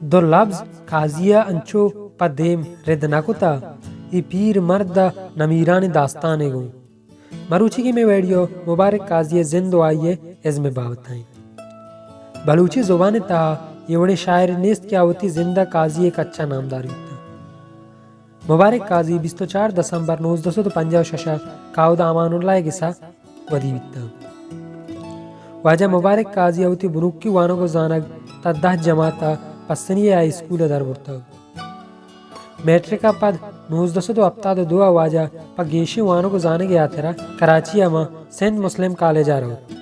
دو لبز قاضی ءَ انچو پہ دیم رد نہ کتا، اے پیر مرد ءِ نمیرانیں داستانے گوں۔ مروچیگیں مئے ویڈیو مبارک قاضی ءِ زند ءُ آئی ءِ ازم ءِ بابت ءَ اِنت۔ بلوچی زبان ءِ تہا اے وڑیں شاعرے نیست کہ آ وتی زند ءَ قاضی ءِ کچ ءَ نامدار بیتہ۔ مبارک قاضی بیست ءُ چار دسمبر نوزدہ سد ءُ پنجاہ ءُ شش ءَ کاہود امان اللہ ءِ گس ءَ ودی بیتہ۔ واجہ مبارک قاضی ءَ وتی بنکی وانگ ءُ زانگ تاں دہ جماعت ءَ پسنی ءِ ہائی اسکول ءَ در برتگ۔ میٹرک ءَ پد نوزدہ سد ءُ ہپتاد ءُ دو ءَ واجہ پہ گیشیں وانگ ءُ زانگ ءِ ہاترا کراچی ءَ ماں سندھ مسلم کالج ءَ روت۔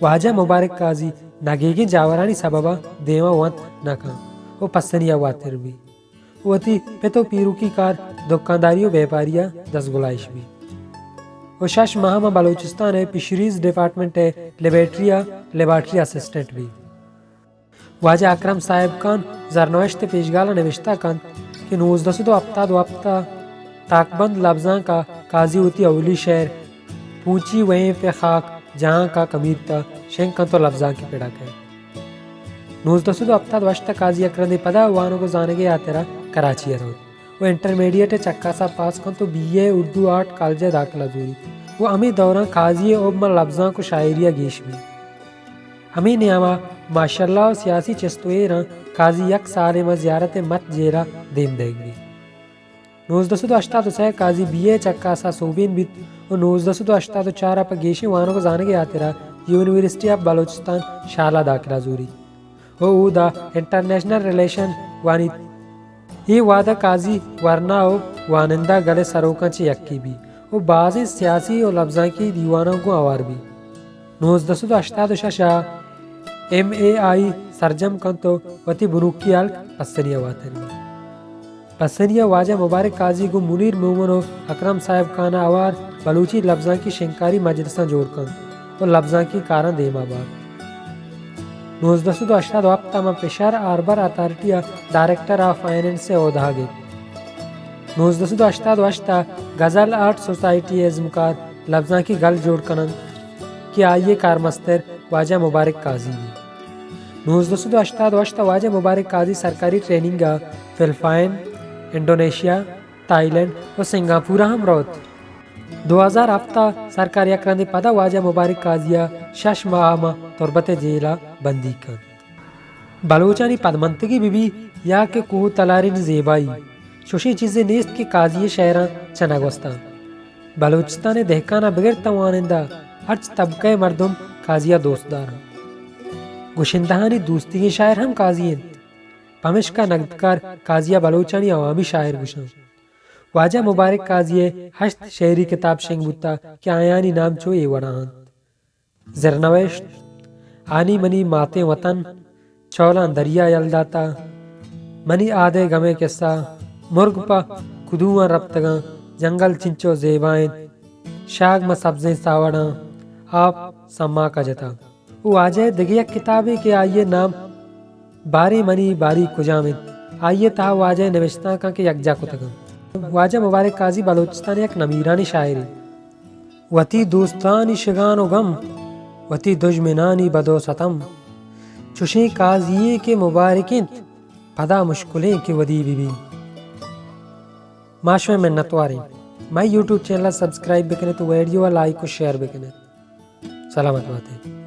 واجہ مبارک قاضی نگیگیں جاورانی سبب ءَ دیم ءَ ونت نہ کنت ءُ پسنی ءَ واتر بیت۔ وتی پت ءُ پیروکی کار دکانداری ءُ بیپاری ءَ دزگلائش بیت ءُ شش ماہ ماں بلوچستان ءِ فشریز ڈیپارٹمنٹ ءِ لیبارٹری ءَ لیبارٹری اسسٹنٹ بیت۔ واجہ اکرم صاحب خان زرنوشت ءِ پیشگال ءَ نبشتہ کنت کہ نوزدہ سد ءُ ہپتاد ءُ ہپت ءَ تاکبند لبزانک ءَ قاضی وتی اولی شعر پونچی وہیں پہ خاک جہاں کا خمیر ءَ شنگ کنت ءُ لبزانکی پڑ ءَ کئیت۔ نوزدہ سد ءُ ہپتاد ءُ ہشت ءَ قاضی یک رندے پدا وانگ ءُ زانگ ءِ ہاترا کراچی ءَ روت ءُ انٹرمیڈیٹ ءِ چکاس ءَ پاس کنت ءُ بی اے اردو آرٹ کالج ءَ داخلہ زوریت ءُ ہمے دوراں قاضی ءِ حب ماں لبزانک ءُ شاعری ءَ گیش بیت۔ ہمے نیام ءَ ماشاءاللہ ءُ سیاسی چست ءُ ایراں قاضی یک سالے ماں زیارت ءِ مٹ جیل ءَ دیم دئیگ بیت۔ نوزدہ سد ءُ ہشتاد ءُ سئے ءَ قاضی بی اے ءِ چکاس ءَ سوبین بیت ءُ نوزدہ سد ءُ ہشتاد ءُ چار ءَ پہ گیشیں وانگ ءُ زانگ ءِ ہاترا یونیورسٹی آف بلوچستان شال ءَ داخلہ زوریت ءُ اودا انٹرنیشنل ریلیشن وانیت۔ اے وہد ءَ قاضی ورنا ءُ وانندہ گل ءِ سروکاں چہ یکے بیت ءُ بازیں سیاسی ءُ لبزانکی دیواناں گوں ہوار بیت۔ نوزدہ سد ءُ ہشتاد ءُ شش ءَ ایم اے آئی سرجم کنت ءُ وتی بنکی ہلک پسنی ءَ واتر بیت۔ پسنی ءَ واجہ مبارک قاضی گوں منیر مومن ءُ اکرم صاحب خان ءَ ہوار بلوچی لبزانکی شنگکاری مجلساں جوڑ کنت ءُ لبزانکی کاراں دیما بارت۔ نوزدہ سد ءُ ہشتاد ءُ ہپت ءَ ماں فشر ہاربر اتھارٹی ءَ ڈائریکٹر آف فائنانس ءِ عہدہ ءَ گپت۔ نوزدہ سد ءُ ہشتاد ءُ ہشت ءَ غزل آرٹ سوسائٹی ءِ ازمکار لبزانکی گل جوڑ کن اَنت کہ آئی ءِ کارمستر واجہ مبارک قاضی بیت۔ نوزدہ سد ءُ ہشتاد ءُ ہشت ءَ واجہ مبارک قاضی سرکاری ٹریننگ ءَ فلپائن، انڈونیشیا، تھائی لینڈ ءُ سنگاپور ءَ ہم روت۔ دو ہزار ہپت ءَ سرکار یک رندے پدا واجہ مبارک قاضی ءَ شش ماہ ءَ ماں تربت ءِ جیل ءَ بندیگ کنت۔ بلوچانی پدمنتگی بہ بی یا کہ کوہ تلارانی زیبائی، چوشیں چیزے نیست کہ قاضی ءِ شئیراں چہ نہ گوستاں۔ بلوچستان ءِ دہکان ءَ بگر تاں وانندہ، ہرچ طبقہ ءِ مردم قاضی ءَ دوست دار اَنت۔ گشندہانی دوستیگیں شاعر ہم قاضی اِنت۔ پمشکا نگدکار قاضی ءَ بلوچانی عوامی شاعر گوش اَنت۔ واجہ مبارک قاضی ءِ ہشت شعری کتاب شنگ بوتگ کہ آیانی نام چو اے وڑا اَنت: زرنوشت، آنی منی ماتیں وطن، چولاں دریا یل داتا، منی آدئے گمئے کسہ، مرگ پہ کدواں رپتگاں، جنگل چنچو زیبا اِنت، شاگ ماں سبزیں ساوڑاں، آپ سماکا جتا۔ ءُ واجہ ءِ دگہ یک کتابے کہ آئی ءِ نام باریں منی باری کجام اِنت، آئی ءِ تہا واجہ ءِ نبشتانکاں کہ یکجا کتگ اَنت۔ واجہ مبارک قاضی بلوچستان ءِ یک نمیرانیں شاعرے۔ وتی دوستانی شگان ءُ گم، وتی دژمنانی بد ءُ ستم، چوشیں قاضی یے کہ مبارک اِنت، پدا مشکلیں کہ ودی بہ بیت۔ ما شمئے منتوار ایں۔ مئے یوٹیوب چینل ءَ سبسکرائب بکن ات ءُ ویڈیو ءَ لائک ءُ شیئر بکن ات۔ سلامت بات ات۔